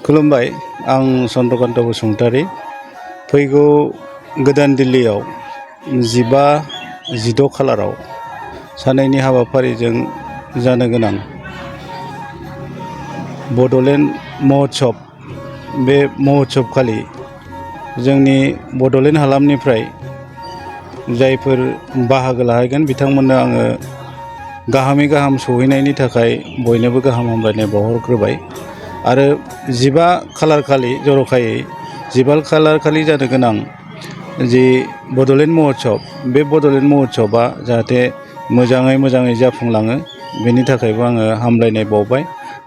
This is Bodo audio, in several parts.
खुलुमबाय, आं चन्द्रकान्त बसुमतारी। फैगौ गोदान दिल्लीयाव 15-16 खालाराव सानैनि हाबाफारिजों जानो गोनां बड'लेण्ड महोत्सब, बे महोत्सब खालि जोंनि बड'लेण्ड हालामनिफ्राय जायफोर बाहागो लाहैगोन बिथांमोननो आङो गाहामै गाहाम सौहैनायनि थाखाय बयनोबो गाहाम हामलायनाय बावहरग्रोबाय। आरो 15 खालार खालि जर'खायै 15 खालार खालि जानो गोनां जि बड'लेण्ड महोत्सब, बे बड'लेण्ड महोत्सबा जाहाथे मोजाङै जाफुंलाङो बेनि थाखायबो आङो हामलायनाय बावबाय।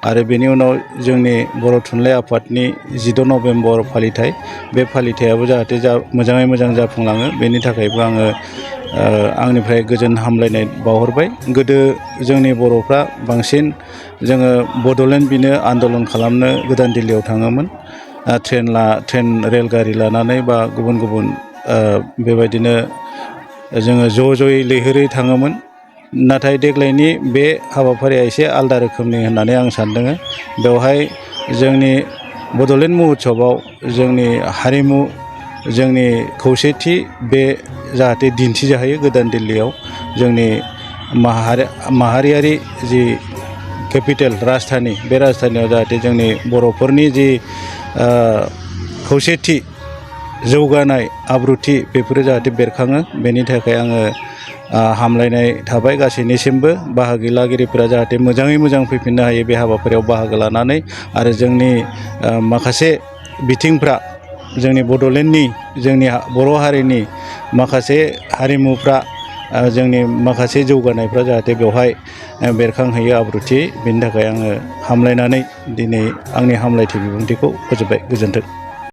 आरो बेनि उनाव जोंनि बर' थुनलाइ आफादनि 16 नभेम्बर फालिथाय, बे फालिथायाबो जाहाथे मोजाङै जाफुंलाङो बेनि थाखायबो आङो आंनिफ्राय गोजोन हामलायनाय बावहरबाय। गोदो जोंनि बर'फ्रा बांसिन जोङो बड'लेण्ड बिनो आन्दलन खालामनो गोदान दिल्लीयाव थाङोमोन, ट्रेन रेलगारि लानानै बा गुबुन बेबायदिनो जोङो ज'यै लैहोरै थाङोमोन। नाथाय देग्लायनि बे हाबाफारिया एसे आलादा रोखोमनि होननानै आं सानदों। बेवहाय जोंनि बड'लेण्ड महोत्सबआव जोंनि हारिमु, जोंनि खौसेथि बे जाहाथे दिन्थिजाहैयो गोदान दिल्लीयाव। जोंनि माहारियारि जि केपिटेल राजधानी, बे राजधानीयाव जाहाथे जोंनि बर'फोरनि जि खौसेथि, जौगानाय, आब्रुथि बेफोरो जाहाथे बेरखाङो बेनि थाखाय आङो हामलायनाय थाबाय गासैनिसिमबो। बाहागो लागिरिफोरा जाहाथे मोजाङै फैफिननो हायो बे हाबाफारियाव बाहागो लानानै। आरो जोंनि माखासे बिथिंफ्रा, जोंनि बड'लेण्डनि, जोंनि बर' हारिनि माखासे हारिमुफ्रा, जोंनि माखासे जौगानायफ्रा जाहाथे बेवहाय बेरखांहैयो आब्रुथि, बेनि थाखाय आङो हामलायनानै दिनै आंनि हामलायथि बिबुंथिखौ फोजोबबाय। गोजोन्थों।